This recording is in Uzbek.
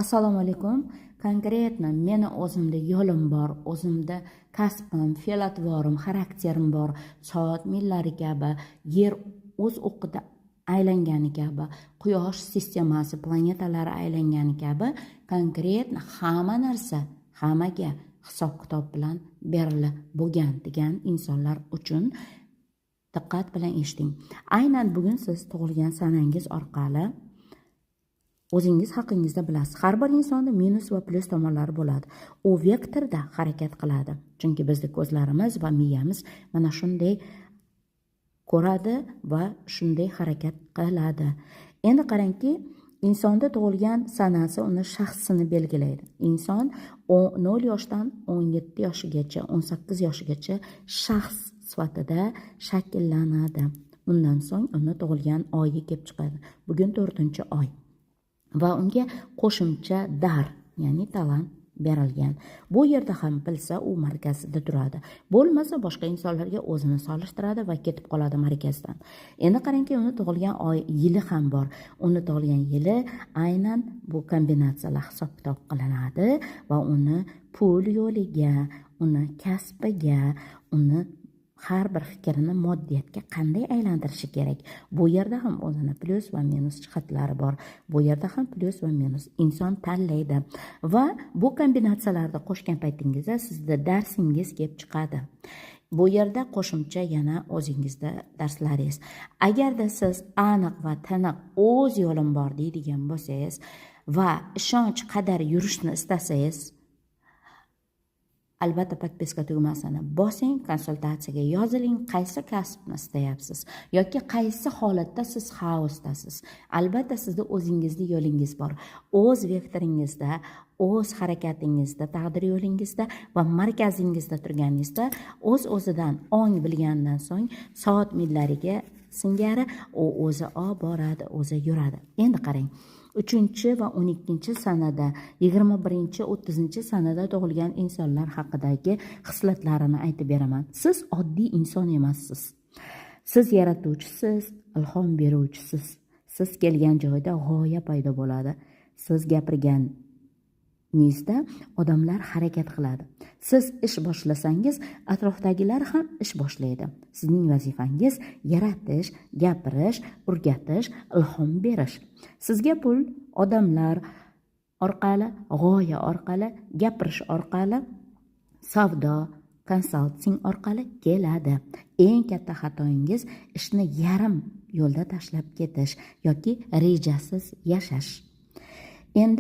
Assalomu alaykum. Конкретно meni o'zimda yo'lim bor, o'zimda kasbim, fe'l-atvorim, xarakterim bor. Soat millari kabi, Yer o'z o'qida aylangani kabi, Quyosh sistemasi planetalari aylangani kabi, конкретно hamma narsa hammaga hisob kitob bilan berilib bo'lgan degan insonlar uchun diqqat bilan eshiting. Aynan bugun siz tug'ilgan sanangiz orqali o'zingiz haqingizda bilasiz. Har bir insonda minus va plyus tomonlari bo'ladi. U vektorda harakat qiladi, chunki bizni ko'zlarimiz va miyamiz mana shunday ko'radi va shunday harakat qiladi. Endi qarangki, insonda tug'ilgan sanasi uni shaxsini belgilaydi. Inson 0 yoshdan 17 yoshigacha, 18 yoshigacha shaxs sifatida shakllanadi. Undan so'ng uni tug'ilgan oyi kelib chiqadi. Bugun 4-oy va unga qo'shimcha дар, ya'ni talant berilgan. Bu yerda ham bilsa, u markazida turadi, bo'lmasa, boshqa insonlarga o'zini solishtiradi va ketib qoladi markazdan. Endi qarangki, uni tug'ilgan oy, yili ham bor. Uni tug'ilgan yili aynan bu kombinatsiyalar hisob kitob qilinadi va uni pul yo'liga, uni kasbiga, uni har bir fikrini moddiyatga qanday aylantirishi kerak. Bu yerda ham o'zini plyus va minus jihatlari bor, bu yerda ham plyus va minus. Inson tanlaydi va bu kombinatsiyalarni qo'shgan paytingizda sizda darsingiz kelib chiqadi. Bu yerda qo'shimcha yana o'zingizda darslaringiz. Agarda siz aniq va tiniq o'z yo'lim bor deydigan bo'lsangiz va ishonch qadar yurishni istasangiz, albatta подписка tugmasini bosing, konsultatsiyaga yoziling. Qaysi kasbni istayapsiz yoki qaysi holatda siz xaosdasiz, albatta sizni o'zingizni yo'lingiz bor. O'z vektoringizda, o'z harakatingizda, taqdir yo'lingizda va markazingizda turganingizda, o'z o'zidan ong bilgandan so'ng soat millariga singari u o'zi olib boradi, o'zi yuradi. Endi qarang, 3 va 12 sanada, 21, 30 sanada tug'ilgan insonlar haqidagi xislatlarini aytib beraman. Siz oddiy inson emassiz, siz yaratuvchisiz, ilhom beruvchisiz. Siz kelgan joyda g'oya paydo bo'ladi. Siz gapirganingizda odamlar harakat qiladi. Siz ish boshlasangiz, atrofdagilar ham ish boshlaydi. Sizning vazifangiz yaratish, gapirish, o'rgatish, ilhom berish. Sizga pul odamlar orqali, g'oya orqali, gapirish orqali, savdo, konsalting orqali keladi. Eng katta xatoyingiz ishni yarim yo'lda tashlab ketish yoki rejasiz yashash.